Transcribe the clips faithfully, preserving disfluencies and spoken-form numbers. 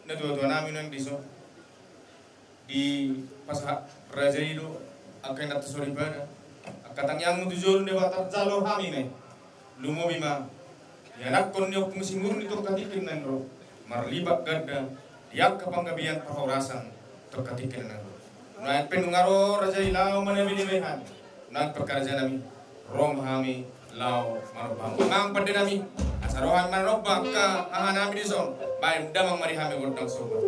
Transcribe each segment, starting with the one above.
Natuatua nami nang dison, dipasahat raja i do angka inanta soripada, angka tangiangmu tu jolo ni Debata, tarjalo hami ma i. Lumobi ma ianakhon ni Ompung Simurni tu angka tingki na naeng ro, marlipat ganda di angka panggabean parhorasan tu angka tingki na naeng ro. Nuaeng pe nunga ro raja i laho manabe-nabe hami, nuaeng pe angka raja nami, ro ma hami laho manomba hamu. Amang pande nami, asa ro hami manomba angka aha nami dison, baen damang ma di hami gondang somba.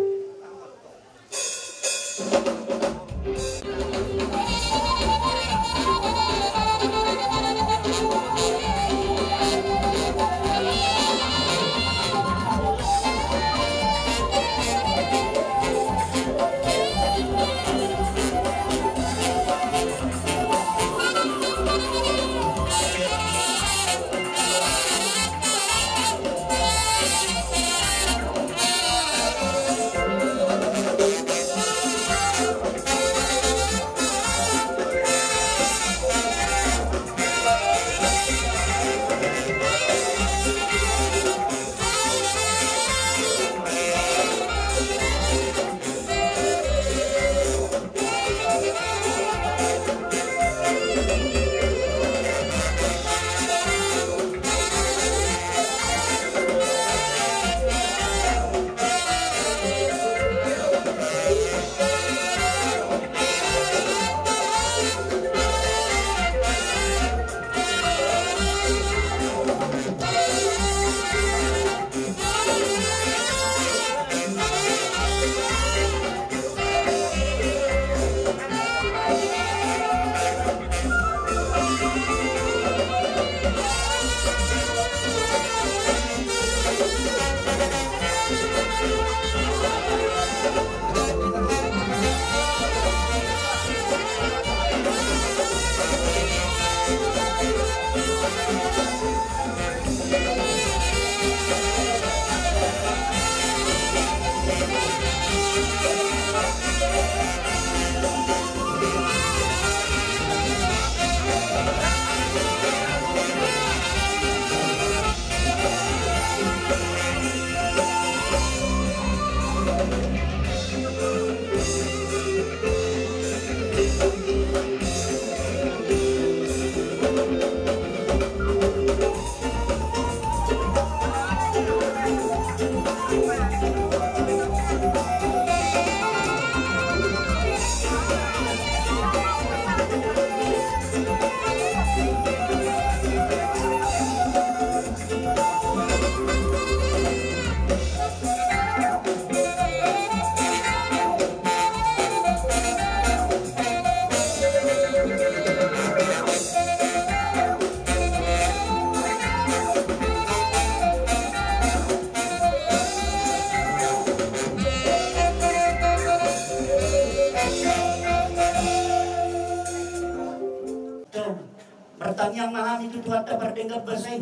Martangiang ma hami tu Tuhanta pardenggan basa i,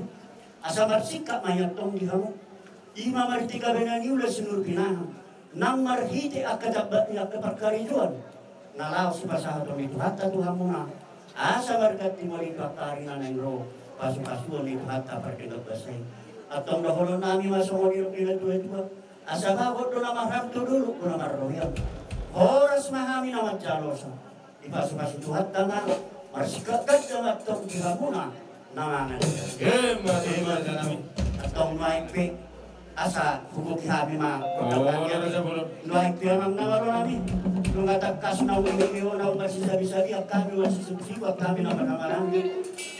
asa marsingkat ma i antong di hamu. I ma marhite gabe na niula sinur pinahan, nang marhite angka tambat ni angka parkarejoan na laho sipasahaton ni Tuhanta tu hamuna, asa marganti moli tu angka ari na naeng ro pasupasuon ni Tuhanta pardenggan basa i. Antong dohonon nami ma songon nidok ni natuatua: Asa bagot do na marhato, dolok do na marrobean. Horas ma hami na manjalosa. Dipasupasu Tuhanta ma, marsingkat ganda ma antong di hamuna na mangan. Ima tutu, raja nami. Antong nuaeng pe, asa hugohi hami ma. Nuaeng pe, amang na malo nami, nunga tangkas naung imemeon, naung marsisabisabian hami, marsisibukon hami na marhahamaranggi.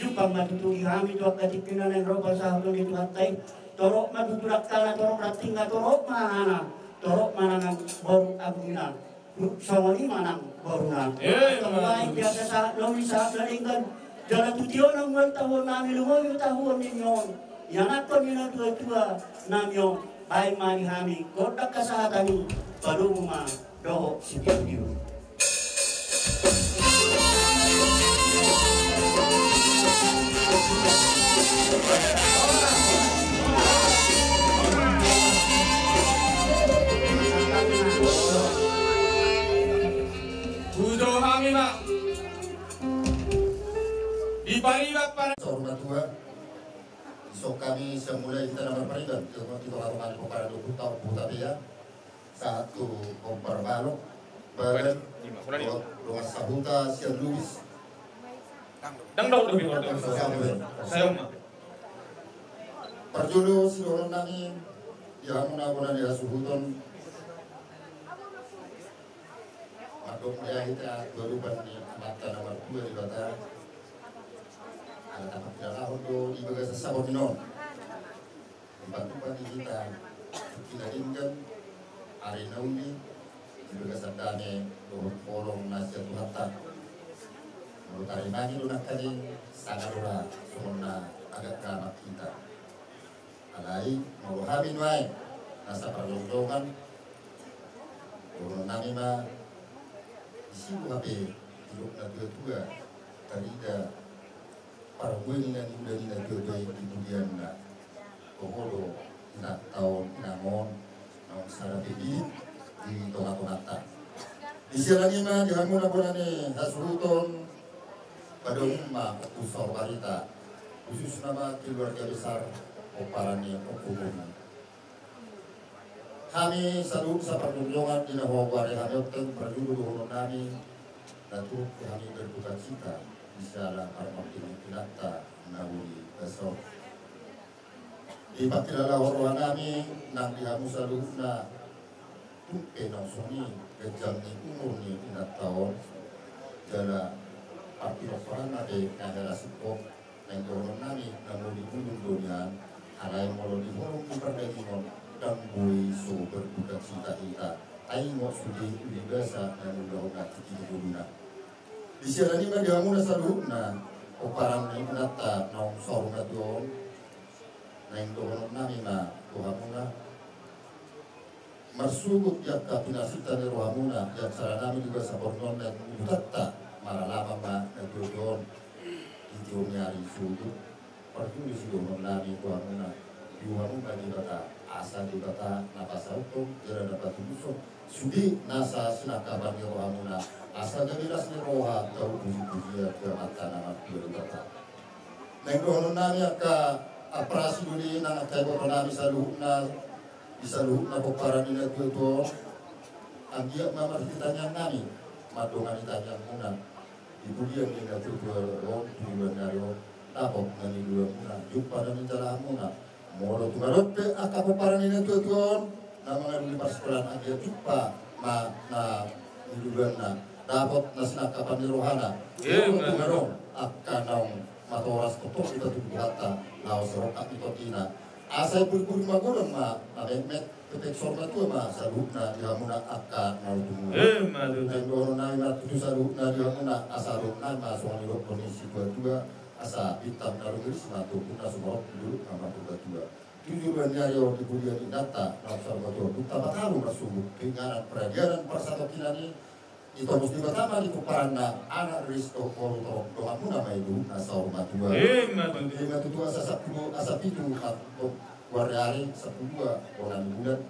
Jumpang ma tutu di hami tu angka tingki na naeng ro pasahaton ni Tuhanta i. Torop ma tutu dangkana, torop rantingna, torop ma hahana, torop ma nang boru agungna. Songon i ma nang boruna. Ima tutu. Nuaeng pe, asa sahat nami sahat na denggan. Jala tu tingki on naung tahuon nami, lumobi tahuon nami on, ianakhon ni natuatua nami on, baen ma di hami gondang hasahatan i, padomu ma dohot sitiotio. Hujou hami ma. Di pariban para. Saur matua. Dison hami sian mulai hita na marpariban, di tonga-tonga ni pomparan ni ompunta, Ompu Hutabean. Sahat tu kompor balok, badan, dongan sahuta sian Lubis. Dang dao dope, dang dao dope. Sai on ma. Parjolo sidohonon nami di hamuna bona ni hasuhuton. Mandok mauliate tu adopan ni Amanta na martua Debata. Ala tapangkilalahon do di bagasan saborngin on. Dipatupa di hita tingki na denggan, ari na uli, di bagasan dame dohot holong na sian Tuhanta. Molo tarimangi do nangkaning, sanga do ra songon na agak gamak hita. Alai molo hami nuaeng na saparjongjongan, dohonon nami ma, disi do hape didok na tuatua, tarida parbue ni na niula ni na tuatua i di pudianna. Toho do inanta on, inang on, naung sada pe bibit di tongatonganta. Disiala ni i ma di hamuna bona ni hasuhuton, padomu ma Ompu Saur Barita, khususna ma keluarga besar pomparan ni ompungmu. Hami saluhut saparjongjongan di na huaguari hami on, parjolo dohonon nami, na turut hami berdukacita di siala parmangkini inanta na uli basa on. Dipangkilala roha nami nang di hamu saluhutna, tung pe naung songon i ganjang ni umur ni inanta on, jala parpinomparanna pe na hela singkop. Naeng dohonon nami, na muli bulung do nian, alai molo di holong ni pardagingon, ndang boi so berdukacita hita. Taingot sude uli basa na niulahon na tingki di ngoluna. Disiala ni i ma di hamuna saluhutna pomparan ni inanta naung saur matua on, naeng dohonon nami ma tu hamuna. Marsogot di angka pinasinta ni rohamuna, di acara nami di bagasan saborngin on, naeng butanta maralama ma na tuatua on di tiur ni ari sogot. Parjolo sidohonon nami tu hamuna, diu hamu ma Debata, asa Debata na pasauthon jala na patulushon sude nasa sinangkapan ni rohamuna, asa gabe las ni roha, tau pujipujian tu Amanta na martua Debata. Naeng dohonon nami angka amparasi do di nang angka iboto nami saluhutna, di saluhutna pomparan ni na tuatua on. Anggiat ma marhite tangiang nami mandongani tangiangmuna di pudian ni na tuatua on tu joloan ni ari on, dapot na niulamuna, jumpa na ninjalahanmuna. Molo tung adong pe angka pomparan ni na tuatua on na mangalului parsikolaan, anggiat jumpa ma na niulamuna, dapot na sinangkapan ni rohana. Tung adong angka naung matoras, tongtong dipatudu Tuhanta laho sirongkap ni tondina. Asa i puripuri magodang ma na metmet, pepeng saur matua ma saluhutna di hamuna angka na tumuli. Naeng dohonon nami ma tutu saluhutna di hamuna, asa dohonon nami ma songon nidok ni situatua, asa bintang na rumiris ma tu ombunna, sumorop tu dolok na martua-tua. Tu joloan ni ari on di pudian ni inanta naung saur matua on, dung tapataru marsogot tu inganan paradianan parsatongkinan i, ditongos Debata ma di pomparanna anak ris dohot boru, torop donganmuna ma i tu na saur matua. Ima tutu. Ima tutu, asa sampulu, asa pitu ma goar ni ari, sampulu dua bona ni bulan.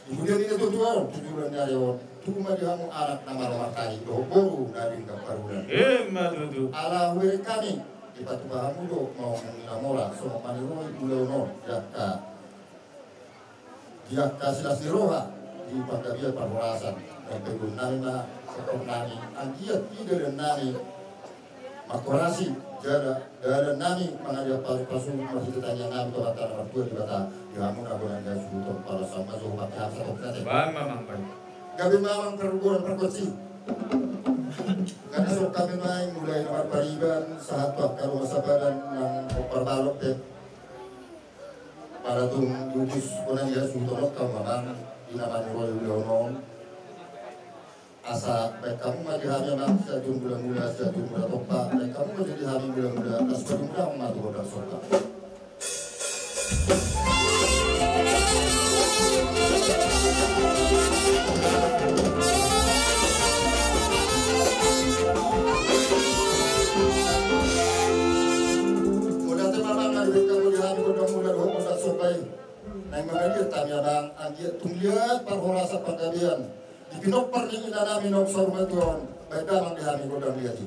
Di pudian ni na tuatua on tu joloan ni ari on, tubu ma di hamu anak na marhamaranggi dohot boru na denggan parulan. Ima tutu. Ala hubereng hami, dipatupa hamu do maumungi na mora, songon maniroi ulaon on di angka, di angka silas ni roha, di panggabean parhorasan. Naeng panggohi nami ma, sokot nami, anggiat di dalan nami manghorasi, jala dalan nami mangadia pasu-pasu, marhite tangiang nami tu Amanta na martua Debata, di hamuna bona ni hasuhuton, parhorasan ma jo, pakehe hami satongkin ate. Baen ma, Amang, baen. Gabe ma, Amang, pargonsi. Nga disongkap hami nuaeng, mulai na marpariban sahat tu angka dongan sapadan nang pomparan balok pe. Pala tung diutus bona ni hasuhuton on hamu, Amang, di na maniroi ulaon on. Asa baen hamu ma di hami, Amang, siajur mula-mula, siajur mula tompa, baen hamu ma jo di hami mula-mula, las palimulahon ma tu gondang sorga. Mauliate ma, Amang, nga dibaen hamu di hami gondang mula dohot gondang somba i. Naeng mangaliat hami, Amang, anggiat tung liat parhorasan panggabean di pinompar ni inanami naung saur matua on, baen damang di hami gondang liat i.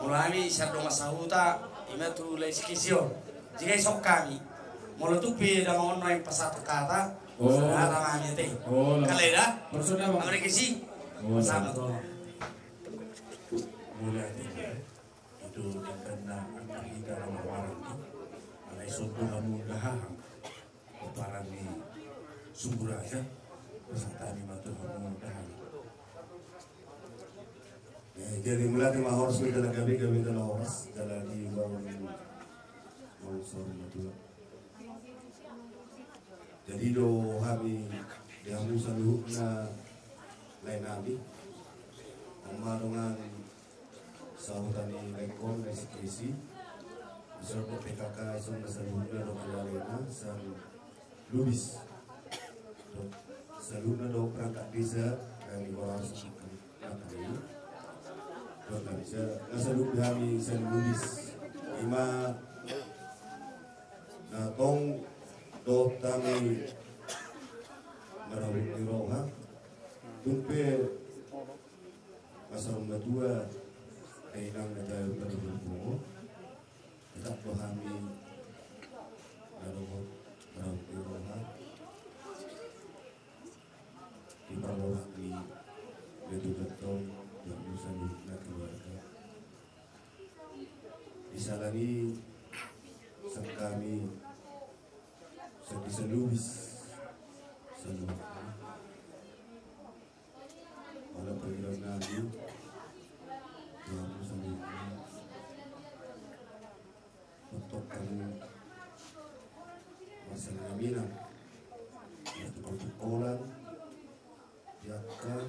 Molo hami sian dongan sahuta, ima tu Lais Kisi on. Jika ison hami, molo tung pe dang on naeng pasahat hata, oh, pasahat hata ma hami ate. Oh, lah. Kale da? Pasahat ma. Amre Kisi. Oh, pasahat lah. Molo ate. Itu denggan na angka hita na marmarang tu. Alai sombong hamu dahahang. Pomparan ni Sumbu Raja, pasahat hami ma tu hamu dahahang. Eh, jadi mauliate ma horas, jala gabe, gabe jala horas, jala di bangun, bangun saur matua. Jadi do hami di hamu saluhutna lae nami. Oma dongan sahuta ni laengkon, Lais Kisi. Ison do P K K, ison do saluhutna do keluargana, sian Lubis. Saluhutna do perangkat desa, yang di bawah. Perangkat desa, na saluhut hami sian Lubis. Ima na tong dohot hami marhabot ni roha. Tung pe asa matua, dainang na jalo pardongan. Tetap do hami na dohot marhabot ni roha. Di parboruon ni Datu Gentong, di hamu saluhutna keluarga. Di sala ni i, sian hami, sian Desa Lubis saluhutna. Ala pangidoan nami, di hamu saluhutna. Untuk hamu marsininaminan, martungkol-tungkolan, di angka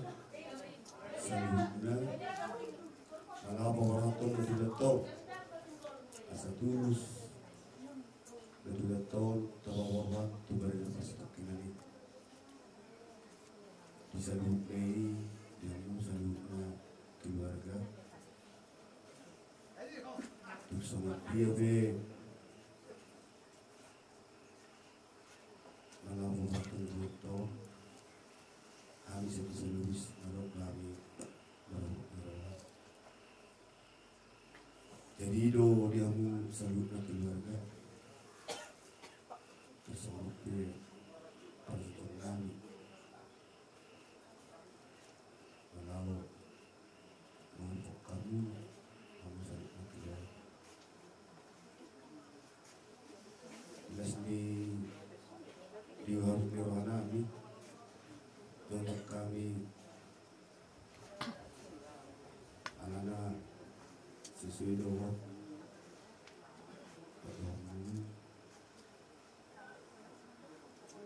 saluhutna, na laho paborhathon Datu Gentong. Asa tulus Datu Gentong tapaborhat tu bere na parsatongkinan i. Di saluhutna i, di hamu saluhutna keluarga. Tung songon dia pe na laho paborhathon Datu Gentong, hami sian Desa Lubis mandok hami marhabot ni roha. Jadi do di hamu saluhutna keluarga, tung songon dia pe parhitehon nami. Manalo, mangkok hamu, hamu saluhutna keluarga. Jelas ni di hamu ni roha nami, dongan hami, alana sesuai dohot, dohot hamu.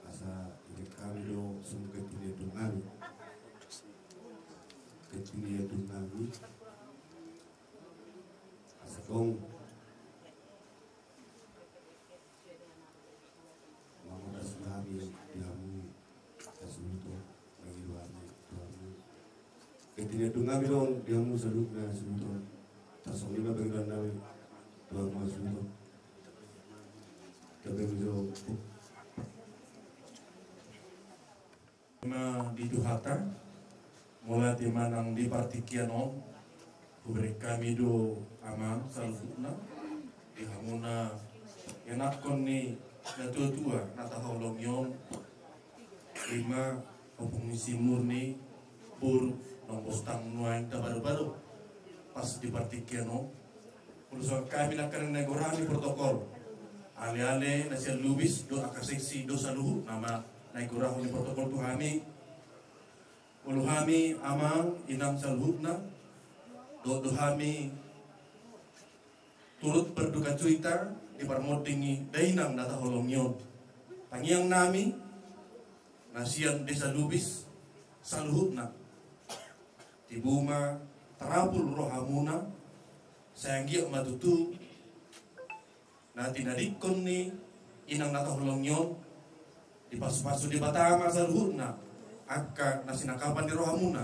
Asa irik hami do songon ketunia dong hami. Ketunia dong hami. Asa tong mangodas hami di hamu sasuhuton, mangido hami tu hamu. Ketunia dong hami do di hamu saluhutna sasuhuton. Tarsongon i ma pangidoan nami tu hamu sasuhuton. Gabe ma jo. Ima di Tuhanta, mauliate ma nang di partingkian on, hubereng hami do amang saluhutna, di hamu na ianakhon ni natua-tua na tahaholongi on, ima ompung ni si Murni, boru, naung bostang nuaeng tabaru-baru. Pas di partingkian on, molo songon hami nangkaning na igorahon ni protokol, ale-ale na sian Lubis dohot angka seksi dohot saluhutna ma na igorahon ni protokol tu hami. Olo hami amang inang saluhutna, dohot do hami turut berduka cita di parmonding ni dainang na tahaholongi on. Tangiang nami na sian Desa Lubis saluhutna, tibu ma tarapul rohamuna, sai anggiat ma tutu na tinadingkon ni inang na tahaholongi on, dipasu-pasu Debata ma saluhutna angka na sinangkapan ni rohamuna.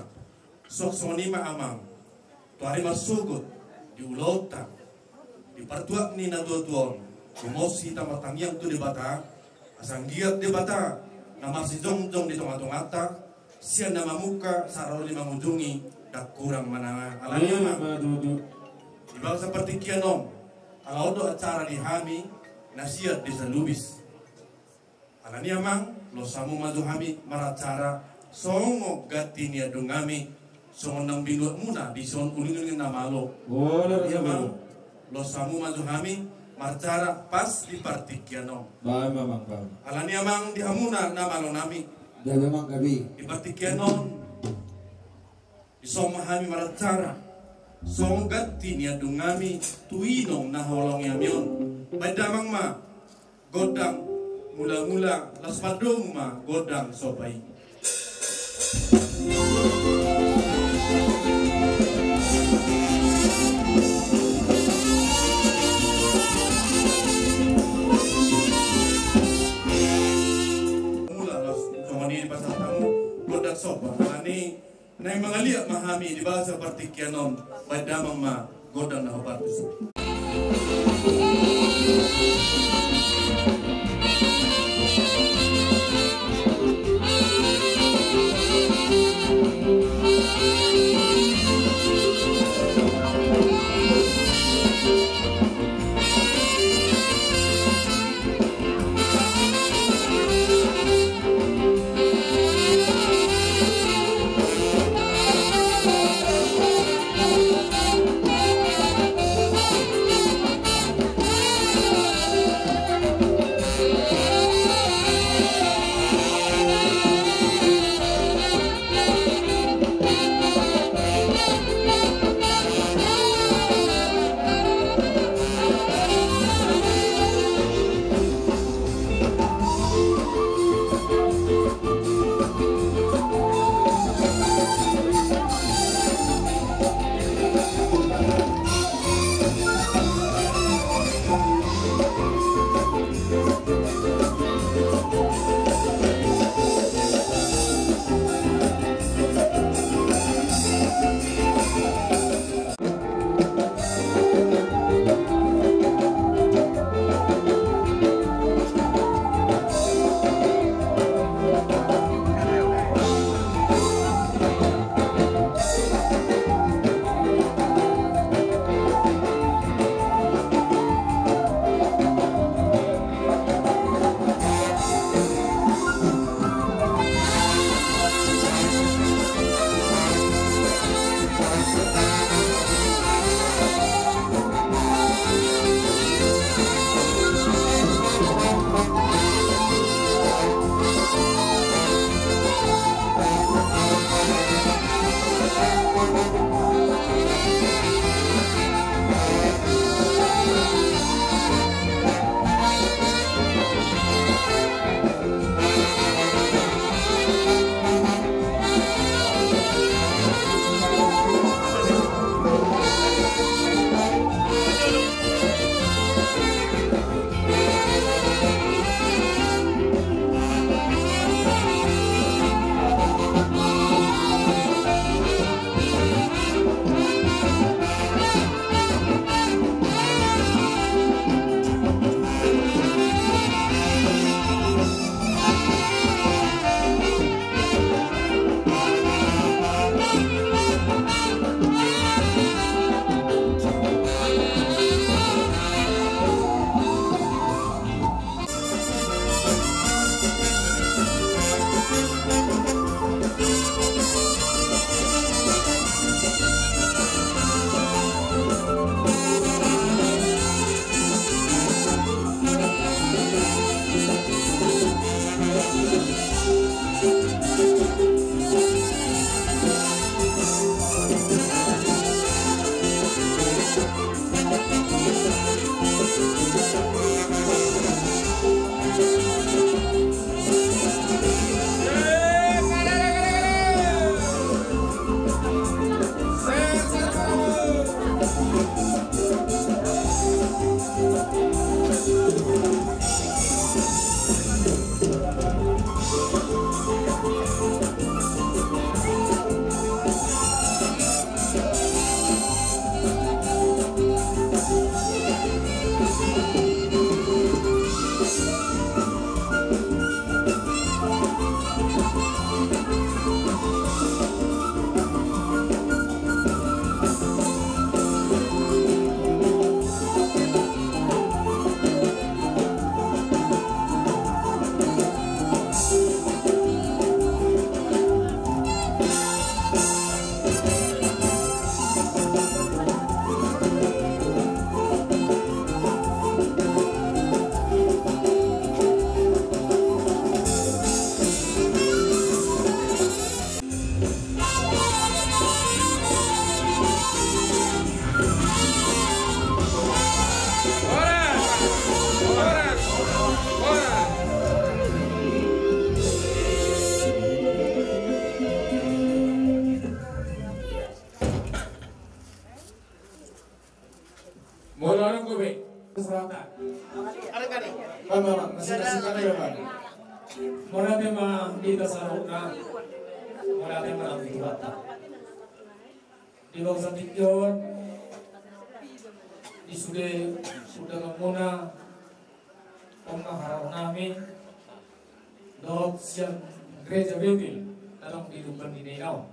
Suang songon i ma amang, tu ari marsogot, di ulaonta, di partuat ni natua-tua on, tumos hita martangiang tu Debata, asa anggiat Debata na marsijongjong di tonga-tonganta, sian na mamungka sahat ro di mangujungi, ndang kurang mananga. Alani i ma. Ima tutu. Bangsa partingkian on, ala on do acara ni hami na sian desa Lubis. Alani amang, los hamu ma jo hami maracara songon ganti ni andung hami, songon naung binuat muna di son uling-uling na malo. Alani amang, los hamu ma jo hami maracara pas di partingkian on. Baen ma amang, baen. Alani amang, di hamuna na malo nami, di partingkian on, dison ma hami maracara songon ganti ni andung hami tu inong na holong i hami on. Baen damang ma gondang mula-mula, laos pandomu ma gondang somba i. Mula laos songon i dipasahat hamu gondang somba. Alani naeng mangaliat ma hami di bagasan partingkian on, baen damang ma gondang na hombar tusi. Bola orang gue be. Serata. Bang, bang, bang. Masih, masih kami ya, bang. Mauliate ma di hita saluhutna. Mauliate ma di Tuhanta. Di bagasan tingki on, di sude undanganmuna, on ma haroro nami dohot sian Gereja Betel na adong di Lumban Ninina on.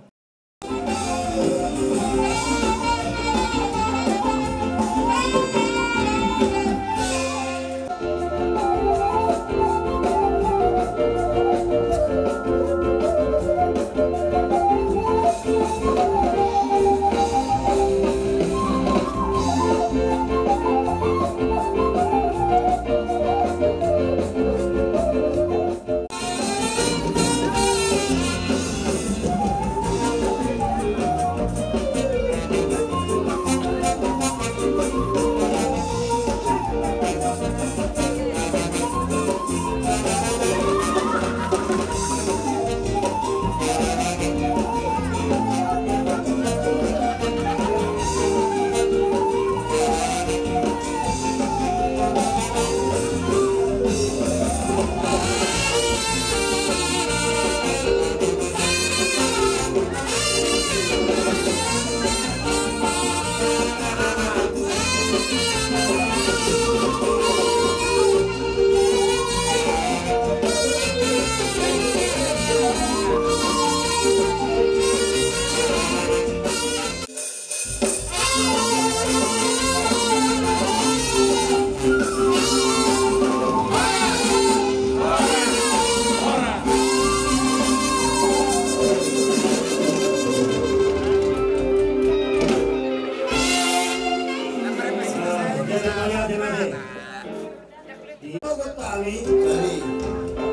Di gogot hami,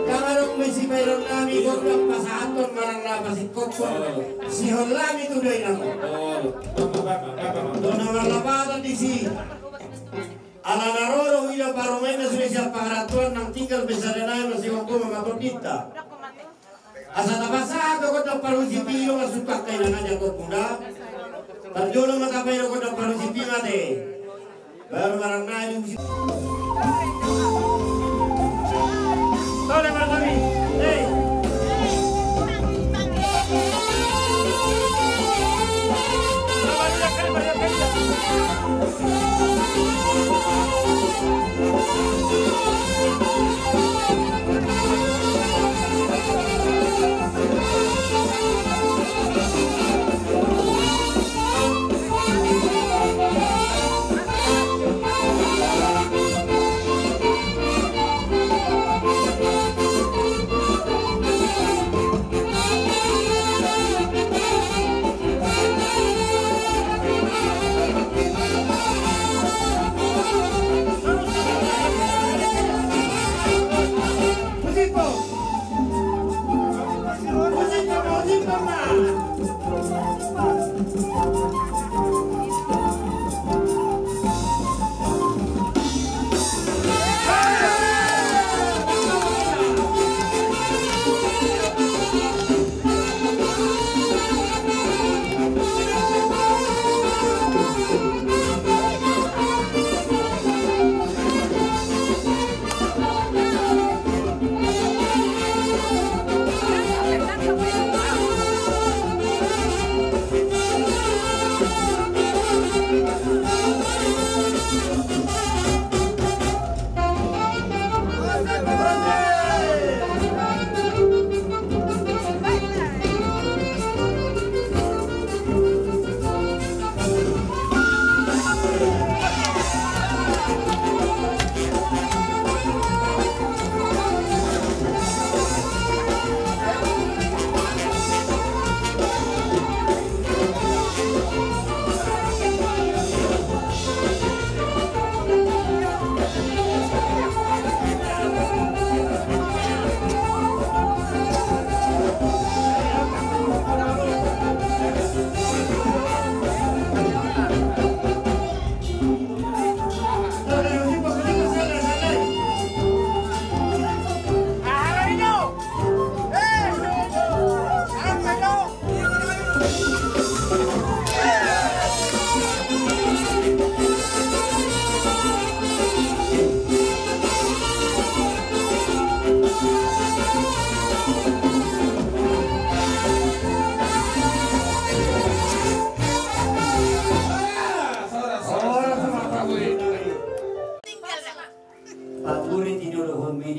ndang adong be sipaidon nami gondang pasahathon manang na pasingkophon sihol nami tu dainang on. Dohot na marlapatan disi. Ala na ro do huida parumaenna sude sian pangarantoan, nang tinggal pe sada nai ma sigomgoman ma tondinta. Asa tapasahat do gondang parhunsipi i, nunga sungkang kaina na jangkon muda. Parjolo ma tapaidok gondang parhunsipi ma te. Baru marang nai di husi. Tole marang nai. Hei.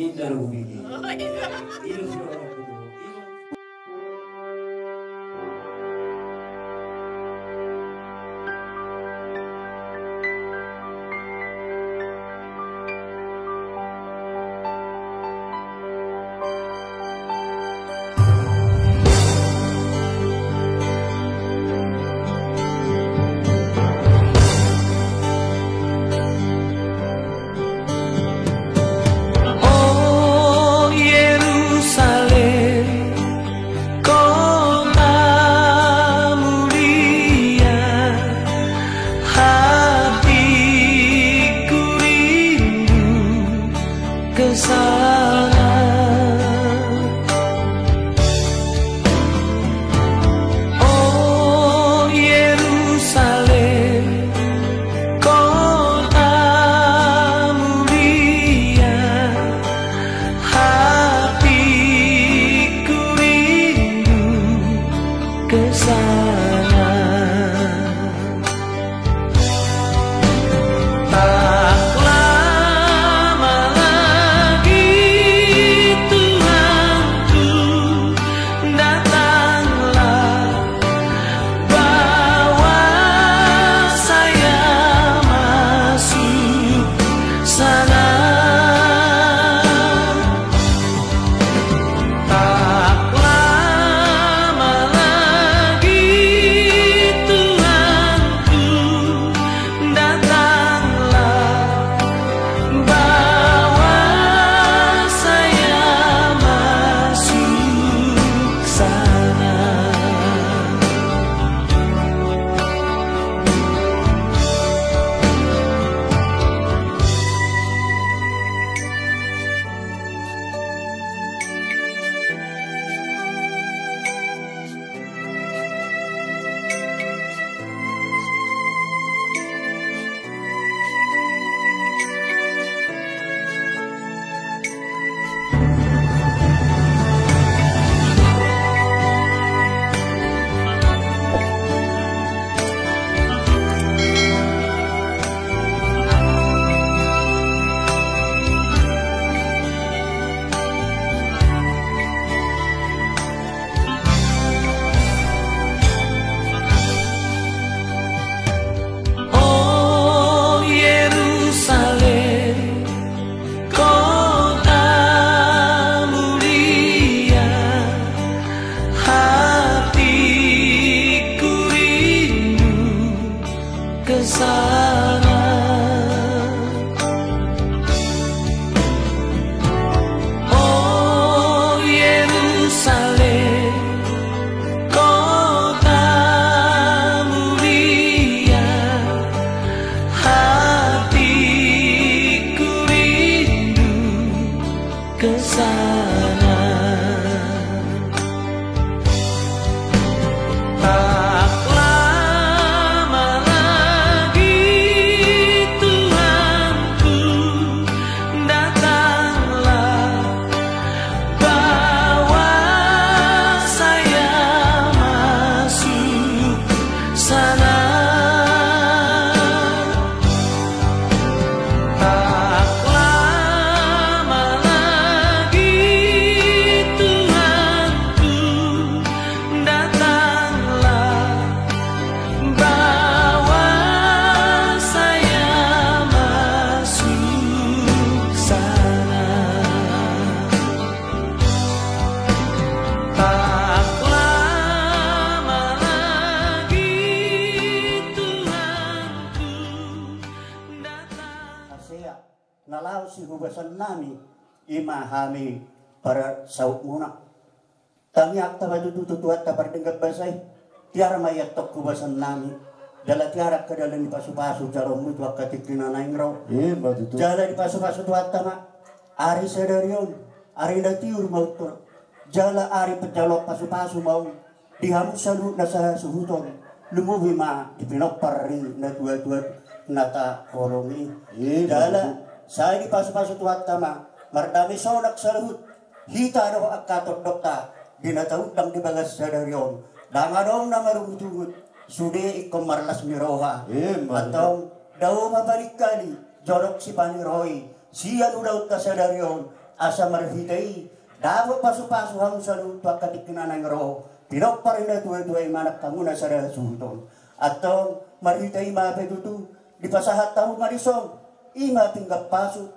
Inda rubigi. O Yerusalem, kota mulia, hatiku rindu ke sana. O Yerusalem, kota mulia, hatiku rindu ke sana. Tak lama lagi, Tuhanku, datanglah, bawa saya masuk sana. Tak lama lagi, Tuhanku, datanglah, bawa saya masuk sana. O Yerusalem, kota mulia, hatiku rindu ke sana. O Yerusalem, kota mulia, hatiku rindu ke sana. Tak lama lagi, Tuhanku, datanglah, bawa saya masuk sana. Tak lama lagi, Tuhanku, datanglah, bawa saya masuk sana. Tak lama lagi, Tuhanku, datang. Hasea na laos i hubasan nami, i ma hami parsautmuna. Tangiangta ma tutu tu Tuhanta pardenggan basa i, tiar ma i antong hubasan nami. Jala tiar angka dalan ni pasupasu jaloonmu tu angka tingki na naeng ro. Ima tutu. Jala dipasupasu Tuhanta ma ari sadari on, ari na tiur ma untung. Jala ari panjaloon pasupasu ma on di hamu saluhut na sahasuhuton, lumobi ma di pinompar ni natuatua na taholongi. Ima tutu. Jala sai dipasupasu Tuhanta ma mardame sonang saluhut hita dohot angka tondongta di na taundang di bagas sadari on. Ndang adong na marungutungut, sude ingkon marlas ni roha. Ima tutu. Antong dao ma paningkali, jonok sipaniroi, sian ulaonta sadari on, Asa marhite i dapot pasupasu hamu saluhut tu angka tingki na naeng ro, pinompar ni natuatua i manang hamu na sada hasuhuton. Antong marhite i ma pe tutu dipasahat hamu ma dison, i ma pinggan pasu.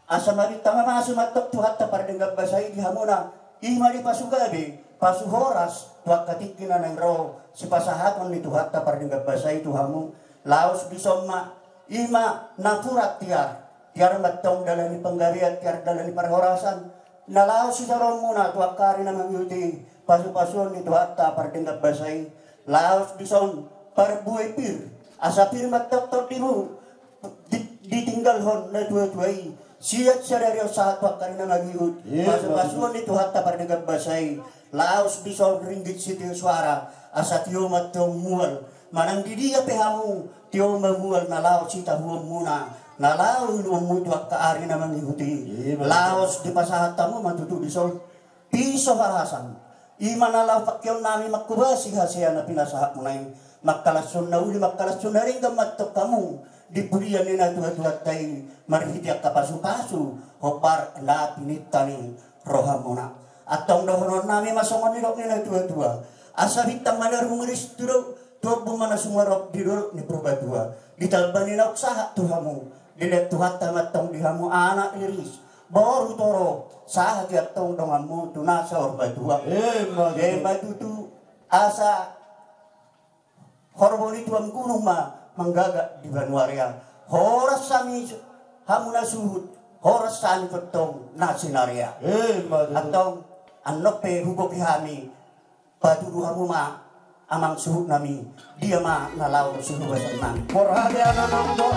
Asa mabintang mamasu ma antong Tuhanta pardenggan basa i di hamuna, i ma di pasu gabe, pasu horas tu angka tingki na naeng ro sipasahaton ni Tuhanta pardenggan basa i tu hamu. Laos dison ma, i ma napuran tiar, tiar ma antong dalan ni panggabean, tiar dalan ni parhorasan, na laos sitaruonmuna tu angka ari na mangihut i pasupasuon ni Tuhanta pardenggan basa i. Laos dison parbue pir, asa pir ma antong tondimu di-, ditinggalhon natuatua i sian sadari on sahat tu angka ari na mangihut. Iya, pasupasuon ni Tuhanta pardenggan basa i. Laos dison ringgit sitio suara, asa tio ma antong mual. Manang di dia pe hamu, tio ma mual na laho sitahuonmuna, na laho inumonmu tu angka ari na mangihut i. Iya, betul. Laos dipasahat hamu ma tutu dison piso halasan. I ma na laho pangkeonnami manghobasi hasea na pinasahatmuna i. Mangkalashon na uli, mangkalashon na denggan ma antong hamu di pudian ni natuatuanta i, marhite angka pasupasu hombar na pinintani rohamuna. Antong dohononnami ma songon nidok ni natuatua: Asa bintang ma na rumiris tu do-, tu ombun, ma na sumorop di dolok ni Purbatua. Di talpa ni naung sahat tu hamu, dilehon Tuhanta ma antong di hamu anak riris, boru torop, sahat i antong donganmu tu na saur matua. Emma tutu. Emma tutu. Asa horbo ni Tuan Gunung ma manggagak di banua rea. Horas hami, hamu na suhut, horas hami pe antong na sinarea. Emma tutu. Antong, annon pe hubohi hami patudu hamu ma, amang suhutnami, dia ma na laho sihubasan nami. Porhate anak nang do.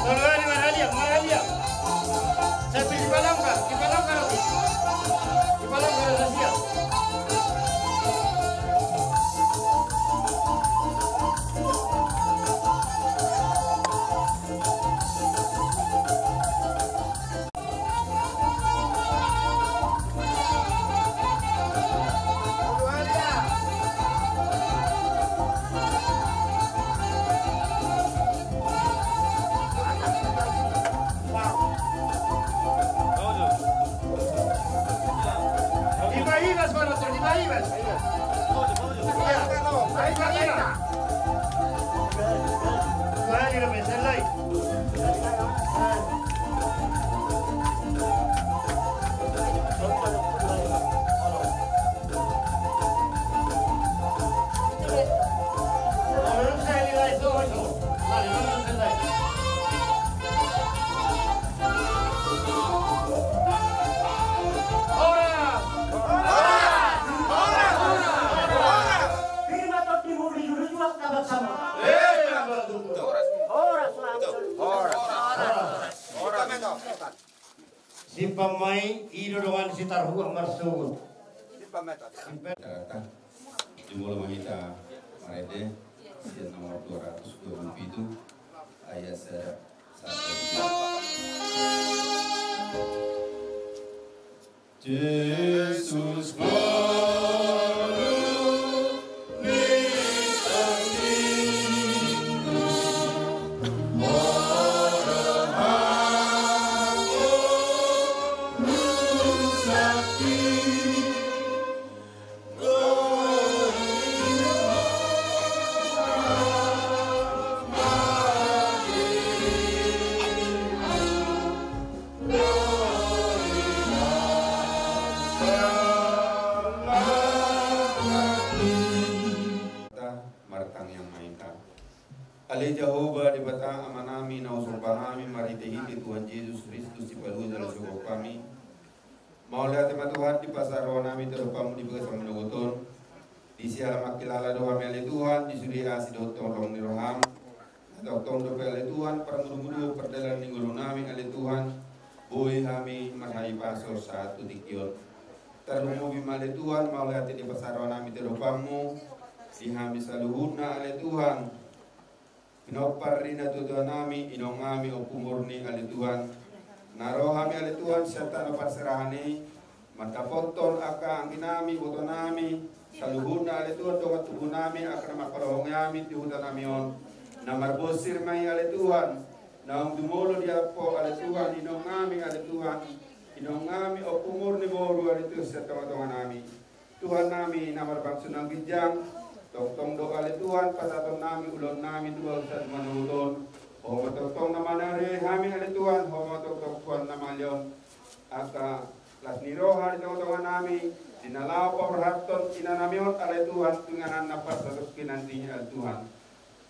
Tolu hali marhaliang, marhaliang. Sambil dipalangka, dipalangka lagi. Dipalangka lagi, siap. Simpan ma i, i do dongan sitarhua marsogot. Simpan. Jumolo ma hita marende sian nomor dua ratus dua puluh pitu, ayat sada. Satu. Jesus, glory. Martangiang ma hita. Ale Jahowa Debata Amanami na husomba hami marhite-hite Tuhan Jesus Kristus, Sipalua jala sigogoonami. Mauliate ma Tuhan, dipasahat rohanami tu adopanmu di bagasan manogot on. Disi ala mangkilala do hami ale Tuhan, di sude asi dohot holong ni roham. Na tongtong dope ale Tuhan, parmudu-muduon pardalanan ni ngolunami ale Tuhan, boi hami marhahipason sahat tu tingki on. Tarlumobi ma ale Tuhan, mauliate dipasahat rohanami tu adopanmu, di hami saluhutna ale Tuhan. Pinompar ni natuatuanami, inongami, Ompu Murni ale Tuhan. Na ro hami ale Tuhan, sian tano parserahan i, mandapothon angka angginami, ibotonami, saluhutna ale Tuhan, dongan tubunami, angka na mangkaholongi hami di hutanami on. Na marbonsir ma i ale Tuhan, naung jumolo di adopanmu ale Tuhan, inongami ale Tuhan, inongami, Ompu Murni boru ale Tuhan, sian tonga-tonganami. Tuhannami na marpasu nang ginjang, tongtong do ale Tuhan pasahatonnami ulaonnami tu bagasan manogot on. Ho ma tongtong na manarihori hami ale Tuhan, ho ma tongtong Tuhan na mangalehon angka las ni roha di tonga-tonganami, di na laho paborhathon inanami on ale Tuhan, tu inganan na parsatongkinan i ale Tuhan.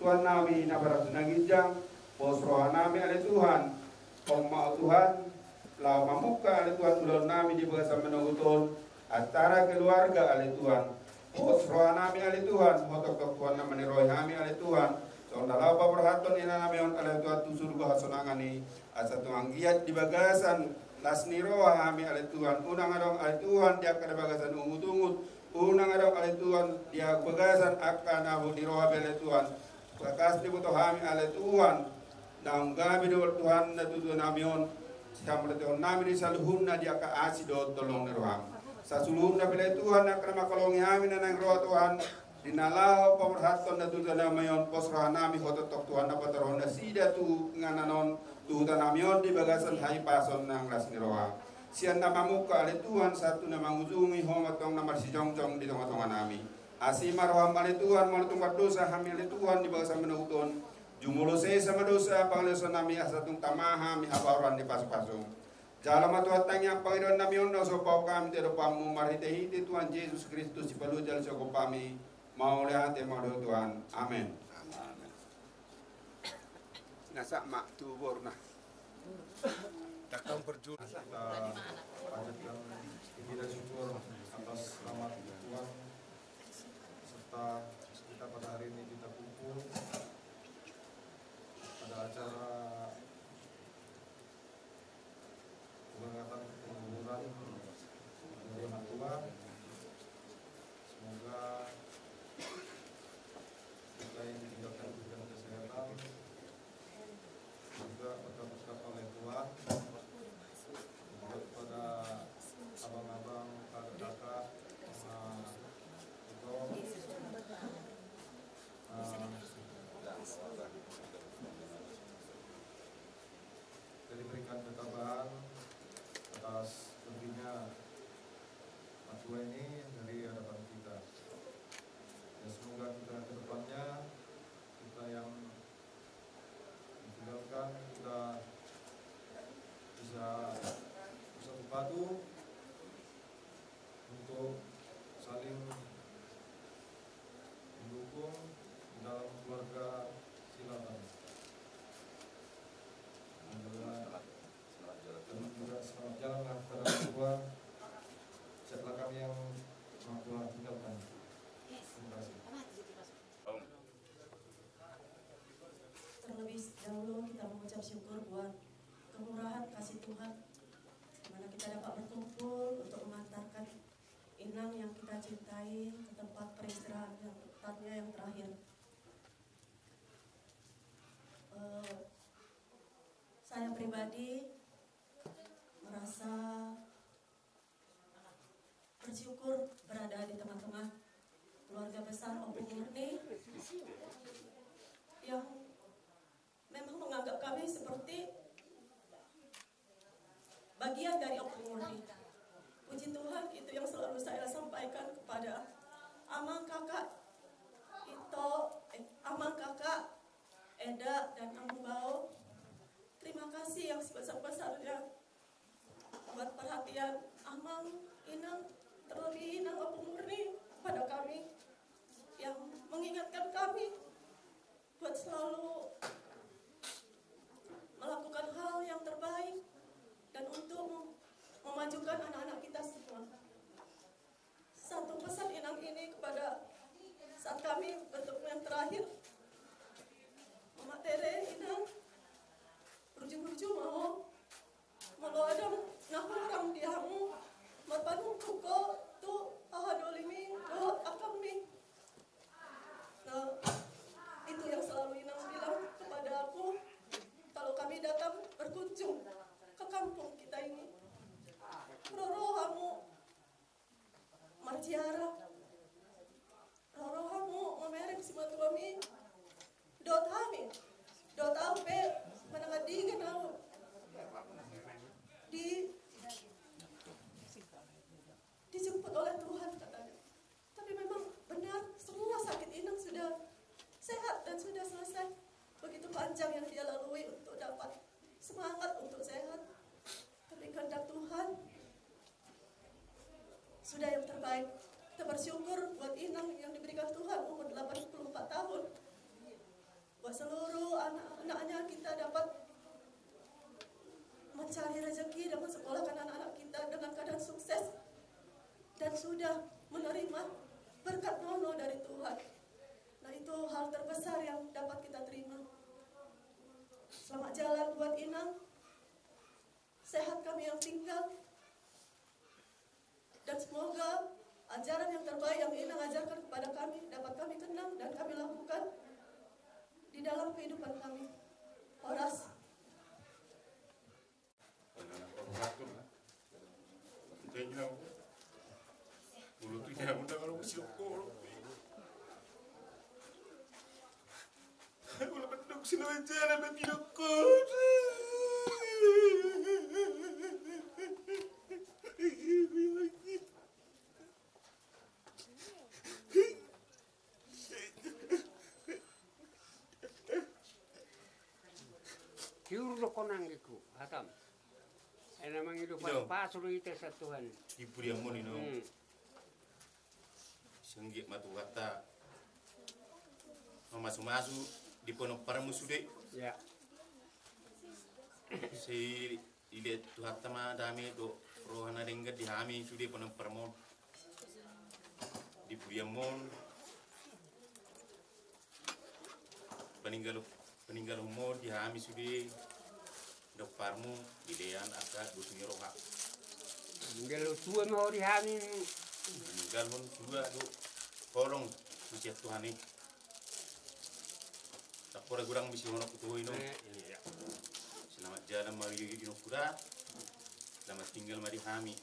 Tuhannami na marpasu nang ginjang, pos rohanami ale Tuhan, on ma Tuhan, laho mamungka ale Tuhan ulaonnami di bagasan manogot on, antara keluarga ale Tuhan. Pos rohanami ale Tuhan, ho tongtong Tuhan na manarihori hami ale Tuhan, songon na laho paborhathon inanami on ale Tuhan tu surgo hasonangan i, asa tung anggiat di bagasan las ni roha hami ale Tuhan, unang adong ale Tuhan di angka na bagasan ungut-ungut, unang adong ale Tuhan di bagasan angka na hot ni roha be ale Tuhan. Bagas diboto hami ale Tuhan, naung gabe do Tuhan natuatuanami on, sian marhitehonnami di saluhutna di angka asi dohot holong ni roham. Saluhutna pe ale Tuhan, angka na mangkaholongi hami na naeng ro Tuhan, di na laho paborhathon natuatuanami on, pos rohanami ho tongtong Tuhan na patuduhon nasida tu inganan on, tu hutanami on di bagasan hahipason nang las ni roha. Sian na mamungka ale Tuhan, sahat tu na mangujungi, ho ma tong na marsijongjong di tonga-tonganami. Asi ma roham ale Tuhan, molo tung mardosa hami ale Tuhan di bagasan manogot on. Jumolo sesa ma dosa pangalaosionami asa tung tama hami habaoran ni pasu-pasu. Jalo ma Tuhan tangiang pangidoannami on na husomba hami tu adopanmu marhite-hite Tuhan Jesus Kristus Sipalua jala sigogoonami. Mauliate ma di Ho Tuhan. Amen. Amen. Nasa ma tu borna. Datang berjuru. Kita panjatkan puji dan syukur atas rahmat Tuhan serta kita pada hari ini kita kumpul pada acara peringatan penguburan dari anak tua. Semoga kita yang ditinggalkan diberikan kesehatan, juga berkat-berkat oleh Tuhan. Juga kepada abang-abang, kakak-kakak, sama Iko, eh, kita diberikan ketabahan atas perginya anak tua ini dari hadapan kita. Ya, semoga kita ke depannya, kita yang ditinggalkan, kita bisa bersatu padu untuk saling mendukung di dalam keluarga Silaban. Dan juga selamat jalan lah kepada orang tua. Siaplah kami yang orang tua tinggalkan. Terima kasih. Terlebih dahulu kita mengucap syukur buat kemurahan kasih Tuhan, di mana kita dapat berkumpul untuk mengantarkan Inang yang kita cintai ke tempat peristirahatan yang, tempatnya yang terakhir. Eh, saya pribadi merasa bersyukur berada di tengah-tengah keluarga besar Ompu Murni yang memang menganggap kami seperti bagian dari Ompu Murni. Puji Tuhan, itu yang selalu saya sampaikan kepada amang kakak Ito, eh, amang kakak Eda dan Amang Bao. Terima kasih yang sebesar-besarnya buat perhatian amang, inang, buat selalu melakukan hal yang terbaik dan untuk mem- memajukan anak-anak kita semua. Satu pesan Inang ini kepada saat kami bertemu yang terakhir, Mama Tere, Inang, ruju-ruju ma ho, molo adong na hurang di hamu, marpanungkun ho tu hahadolimmi dohot angkangmi. Nah, itu yang selalu Inang bilang kepada aku kalau kami datang berkunjung ke kampung kita ini. Roro hamu marziarah, roro hamu mamereng simatuami, dohot hami, dohot au pe manang andigan au di dijemput oleh Tuhan katanya. Tapi memang benar, semua sakit Inang sudah sehat dan sudah selesai. Begitu panjang yang dia lalui untuk dapat semangat untuk sehat. Tapi kehendak Tuhan sudah yang terbaik. Kita bersyukur buat Inang yang diberikan Tuhan umur delapan puluh empat tahun. Buat seluruh anak-anaknya kita dapat mencari rezeki dan mensekolahkan anak-anak kita dengan keadaan sukses dan sudah menerima berkat nono dari Tuhan. Nah, itu hal terbesar yang dapat kita terima. Selamat jalan buat Inang. Sehat kami yang tinggal. Dan semoga ajaran yang terbaik yang Inang ajarkan kepada kami dapat kami kenang dan kami lakukan di dalam kehidupan kami. Horas. Tiur do ho nangkiku, hatam. Ena mangido pasu do hita sian Tuhan. Di pudianmon, Inong. Hmm. Sanggiat ma Tuhanta mamasu-masu di ponomparmu sude. Ya. Sai dilehon Tuhanta ma dame dohot roha na denggan di hami sude ponomparmon. Di pudianmon. Paninggal, paninggalhonmu di hami sude, ponomparmu, dilehon angka dos ni roha. Maninggalhon tua ma ho di hami. Maninggalhon tua do holong sian Tuhan i. Tampora godang misi honok tu ho, Inong. Eh, iya. Selamat jalan ma, Inongku da. Selamat tinggal ma di hami.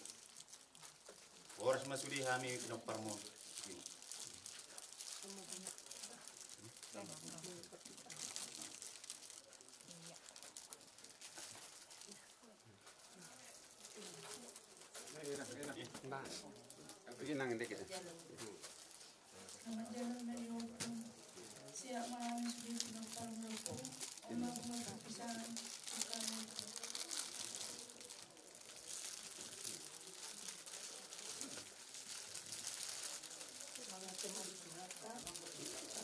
Horas ma sude hami ponomparmon. Nah, ini nang dikit. Selamat jalan dari Opung. Siap malam sudah pinapar merokok. Oma kuma sapisan. Bukan. Mangate ma di Tuhanta.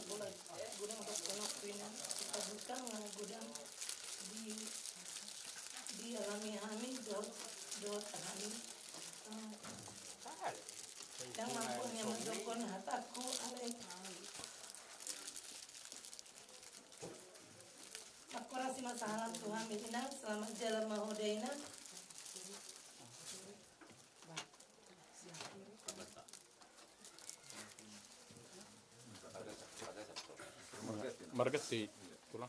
Bola, eh, godang dohot ponok tu Inang. Kita buka mangana godang di, di alami hami, dohot, dohot hami. Ndang mampu hami mandok hataku, alai. Mangkorasi ma sahalak tu hami, Inang, selamat jalan ma ho da, Inang. Marga si tulang.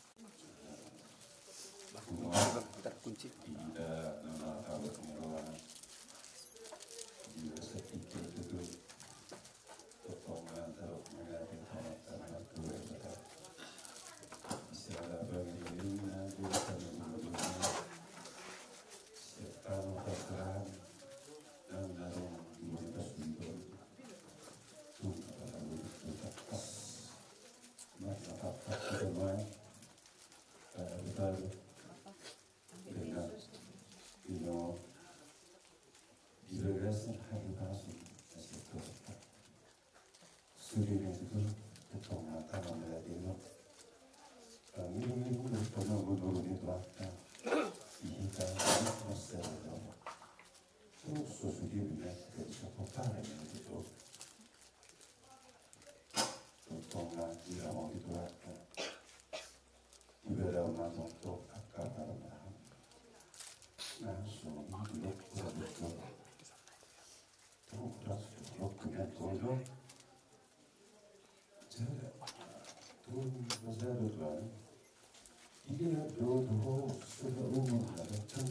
Sude na tutu, tongtong ma hata mambahen denggan. Pangido-ido do hita na guru ni Tuhanta di hita marsada. Terus so sude bina hita bisa potara ni itu. Tongtong na diramoti Tuhanta. Ibadah ma tongtong angka parmahan. Na so di dokter dokter. Terus dokter dokter. Jala, tu, masada tuan. Dia do do sada umur na datang.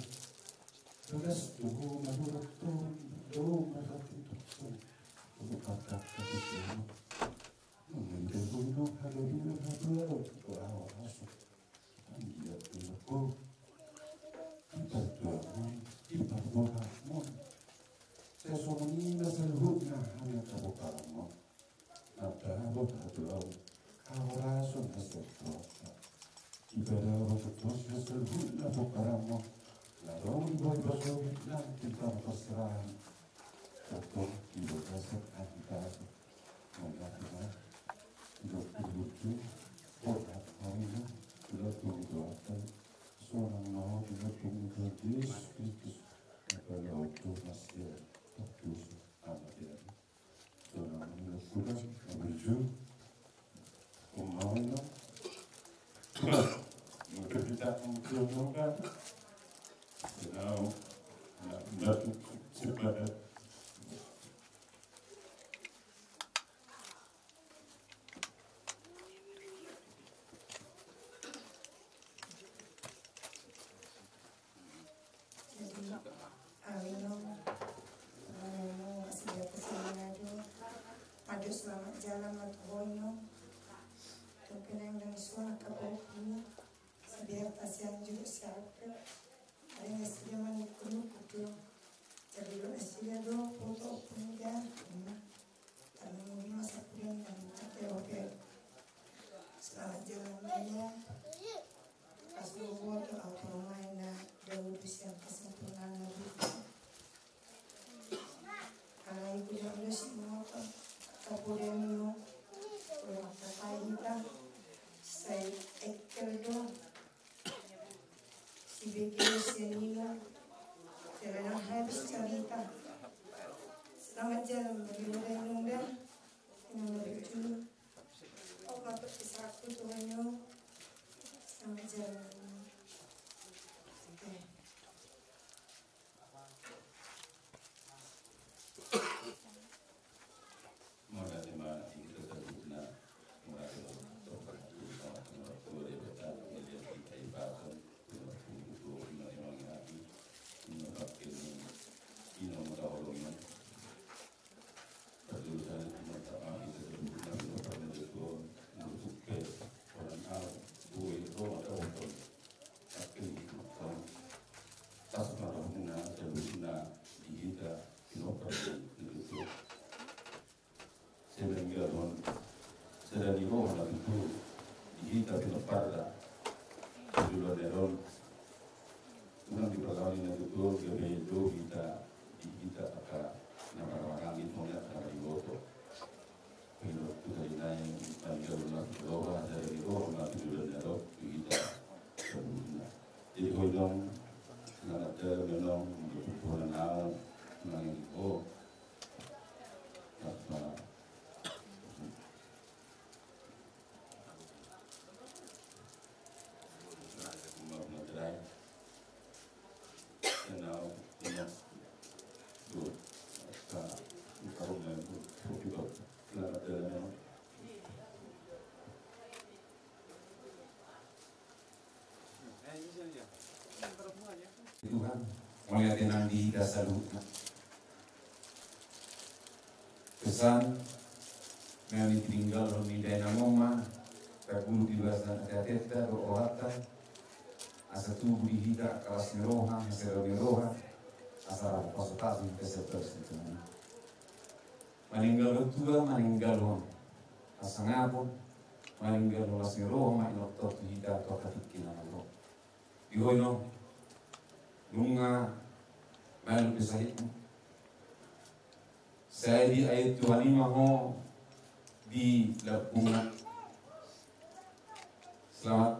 Tugas do madura tu do marhati tu. Untuk kata kata siapa? Mengenai hulu halo hulu halo. Berapa masuk? Anggiat tu aku. Di partuamu, di parbohamu. Sesongon i ma saluhutna hami angka bohamu. Nada boha tu au, au raso na setrota. Ibadah boha tu au na saluhutna bohamu. Na dong di boi pasobi nanti tau pasrahan. Totong di bagasan hita. Mengapa? Tidak begitu. Boha tu au na, tidak begitu apa. Sonang na au, tidak begitu. Yesus Kristus. Apa ya, waktu masih terputus. Amat ya. Jadi, au inong, au inong, masih di atas ini aja. Aduh, selamat jalan ma tu ho inong. Tapi nang dari suara kapoku, sebiar pasian juru siapa. Ada yang sudah manukur-nukur tu. Jadi, lu sudah do foto pun dia. Kami masa kuliah dan kata oke. Selamat jalan raya. Pas lu buat ke auto main na jauh di siang kesempurnaan lebih. Alai kuda udah si motor. Kapulian lu. Udah kata kita. Saya ekel do. Si Beke sian Nino. Sudah habis cerita. Selamat jalan bagi udah nunda. Yang lebih dulu. Oh, patut disaku tuh, Nino. Selamat jalan. Oke. Mauliate ma di hita saluhutna, mauliate ma di hita saluhutna, mauliate ma di hita saluhutna. Sada ni roha na tutu di hita pinomparna di joloan on. Unang dipargaulan na tutu gabe do hita di hita angka na marhahaanggi, songon i angka na mariboto. Pinot tu hari nai, tanggal na roha, sada ni roha na tutu dan darok di hita saluhutna. Jadi ho inong, selamat jalan inong, untuk pulang nau, nang ini ho. Apa? Tuhan, mauliate nang di hita saluhutna. Pesan na tininggalhon ni dainang on ma, tarbulung di bagasan ateateta dohot rohanta, asa tubu di hita las ni roha, hasadaon ni roha, asa rap pasu-pasu hita sian Tuhan. Maninggalhon tua, maninggalhon hasangapon, maninggalhon las ni roha ma inong tu hita tu angka tingki na naeng ro. Di ho inong, nunga malum be sahitmu. Sai diayahi Tuhan i ma ho di lambungna. Selamat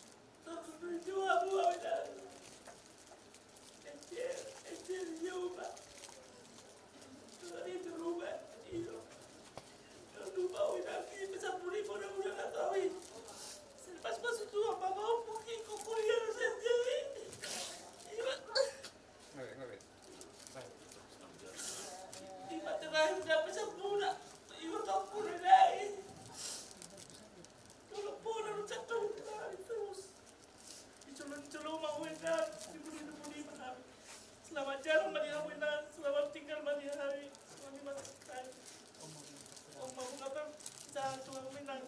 Torus do hamu, au inang. Ecel, ecel, i ma. Tongon i tu rumah, i do. Tong lupa au inang, i pe sampulu ribu na muda na tahu i. Selepas masuk tu apa mau mungkin kau kuliah sendiri. I ma. Ngawet, ngawet. I ma terakhir dapat sampulu. I ma sampulu nai. Tolong pola lu cakap terus. Dicolong-colong ma au inang, dibuni-buni ma hami. Selamat jalan ma di hamu inang, selamat tinggal ma di hami. Hami masuk kai. Om mau ngapa? Bisa tuang inang.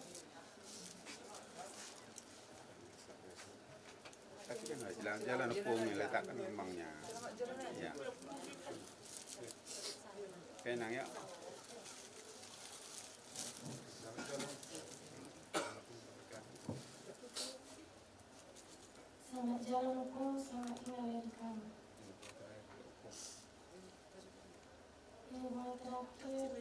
Jalan, jalan, Ompung, letakkan memangnya. Ya. Oke, Nang, ya. Selamat jalan, Ompung. Selamat tinggal ya di kami. Ini buat terakhir.